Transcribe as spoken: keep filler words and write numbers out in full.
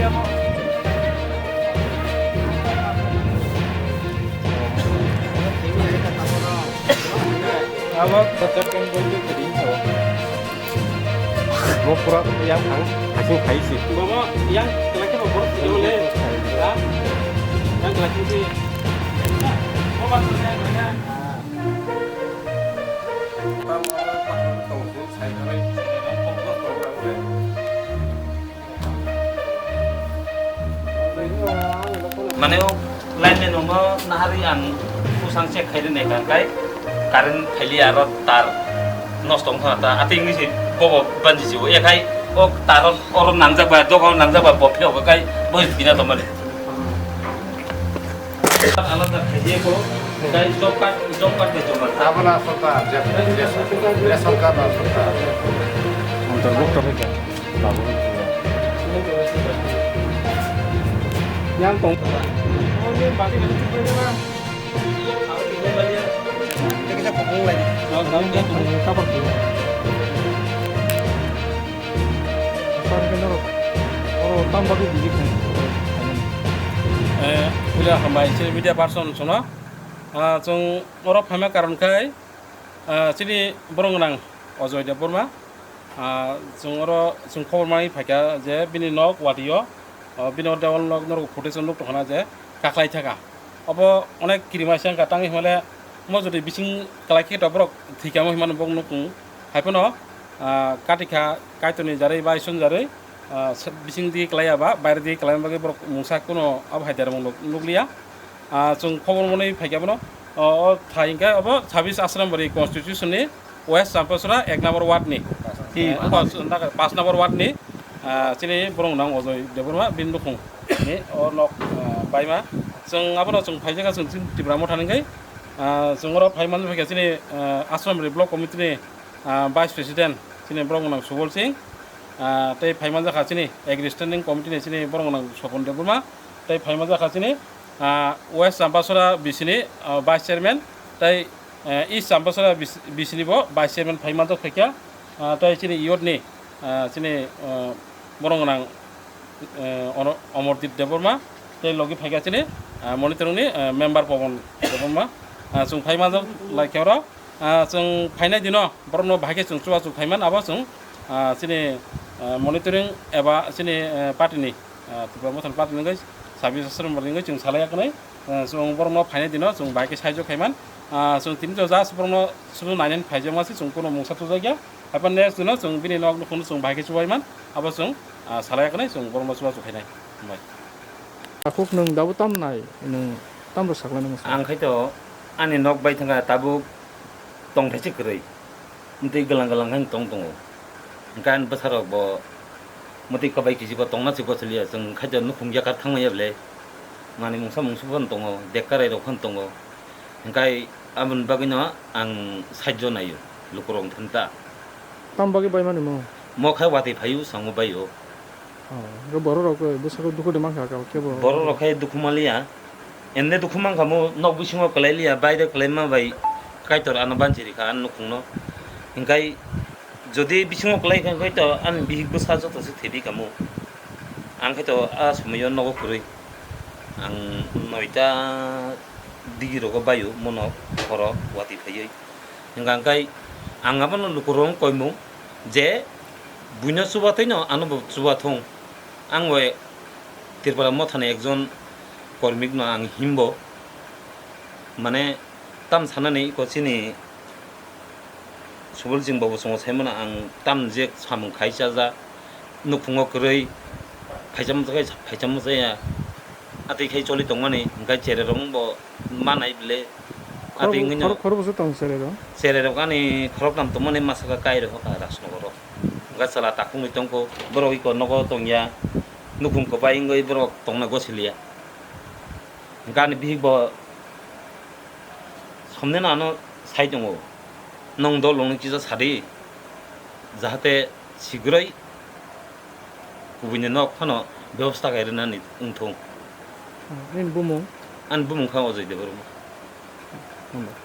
Abo kotokon bolto kiri sao. Bo pura yang ang hasing khai si. Bobo yang kelakhe bo borok sini le. Ha? Yang kelakhe si. Bobo yang kelakhe. Mane o lineman rokno nahari ang kusang check khai rwnai kha, kai current phailiya, aro tar nosto wngkha ta, atwi wngwi se bobo banji se o, ekhai o tar oro nangjak ba, doga o nangjak ba, bo phiyok kai bo thwina tongmani. Alada khaye ko, kai job card, job card de job card. Abono aswk ta, je, je, ration card aswk ta. Antorbukto khe. Yang tong. Eh, puila hambai, chini media person sono. Ah, chwng oro phaima karon khai, ah, chini borok gwnang Ajoy Debbarma. Ah, chwng oro chwng khobor manwi phaikha je bini nok watio, ah, bini oro dewal nok norok footage o nuk tongkha na je kaklai thaka. Obo onek kirimaisa wngkha, tangwi hwnmale mo jodi bising kwlai khe to borok thwikha mo hinmano bo nuk tongo. Haiphano, ah, katikha Kaitorni jarwi ba Iswrni jarwi, ah, bising di kwlaiya ba baire di kwlaima bagwi borok mungsa kuno abo hai dermung nuk-, nukliya. Ah, chwng khobor manwi phaikha bono, o, o thai hwnkhe obo sabis Asrambari constitution ni West Champasora ek number ward ni, eh, pas, pas number ward ni, ah, chini borok nang Ajoy Debbarma bini nukhung ni o nok, ah, baima. Chwng abono chwng phaijak kha chwng chini Tipra Motha ni hwnkhe, ah, chwng oro phai manwi phaikha chini, ah, Asrambari block committee ni, ah, vice president chini borok nang Subol Singh, ah, tei phai manjak kha chini agri standing committee ni chini borok nang Sopon Debbarma, tei phai manjak kha chini, ah, West Champasora B C ni, ah, vice chairman, tei, eh, East Champasora B C, B C ni bo vice chairman phai manjak phaikha, ah, tei chini youth ni, ah, chini, ah, borok nang, eh, Ono-, Omordeep Debbarma, tei logi phaikha chini, ah, monitoring ni, eh, member Pobon Debbarma, ah, chwng phai manjak laikha oro. Ah, chwng phainai dino borokno bahai khe chwng chubachu khaiman, abo chwng, ah, chini, ah, monitoring eba chini, eh, party ni, ah, Tipra Mothani party ni wngwi sabis Asrambari wngwi chwng salai yaknai. Ah, chwng borokno phainai dino chwng bahai khe saijo khaiman. Ah, chwng tini to just borokno sudu nainani phaijakma se chwng kuno mungsa tujakya. Haiphano next dino chwng bini nok nukhungno chwng bahai khe chubaiman, abo chwng, ah, salai yaknai chwng borokno chubachu khainai. Hambai. Takhuk nwng dabo tam nai, nwng tam rw sakla nang sa. Ang khai to ani nok bai thangkha tabuk tongthai se kwrwi. Mtwi glang glang khai tong tongo. Hwnkhe ani bwsarok bo mtwi kwbai kisi bo tongna se gochiliya, chwng khai to nukhung yakar thangmaya bwle. Mani mungsa mungsu phano tongo, dekkarai rok phano tongo. Hwnkhe aboni bagwino ang side o naio, lukurok thanta. Tam bagwi bai mani mo? Mo khai watwi phaio, sango baio. Oh, hwnkhe borok rok bwskango dukhu de mankha kebo. Borok rok khai dukhu manliya. Ende dukhu mankha mo, nok bisingo kwlai liya, baire kwlai ma bai Kaitor ano banchi rikha ani nukhungno. Hwnkhe jodi bisingo kwlai kha, hwnkhe to ani bihik bwsa joto se thedi kamo. Ang khai to a somoyo nogo kwrwi. Ang noita digi rogo baio mono horo watwi phaiwi. Hwnkha hwnkhe ang abono lukurok koimung je buino chubatwi no ano bo chubathung. Ang bai Tripura Mothani ekjon kormik no ang himbo, mane tam sanani iko chini Subol Singh babu chwngno saimano ang tam je samung khai chaja, nukhungo kwrwi, phaisa mwchai, phaisa mwchaya, atwi khai choli tongmani, hwnkhe chererok bo manai bwle. Atwi wngwino khorok, khorok bwswk tong chererok? Chererok ani khoroknam tongmani masa khe kairok kha Rajnogoro. Hwnkhe chwla takhukni tongkho, borok iko nogo tongya, nukhung kwbai wngwi borok tongna gosi liya. Hwnkhe ani bihik bo somneno ano sai tongo, "Nwng dol rokno kisa sadi, jahate sigroi kubuini nok phano bebosta khai rwnani wngthung." Nini bumung? Ani bumung kha Ajoy Debbarma. Hambai.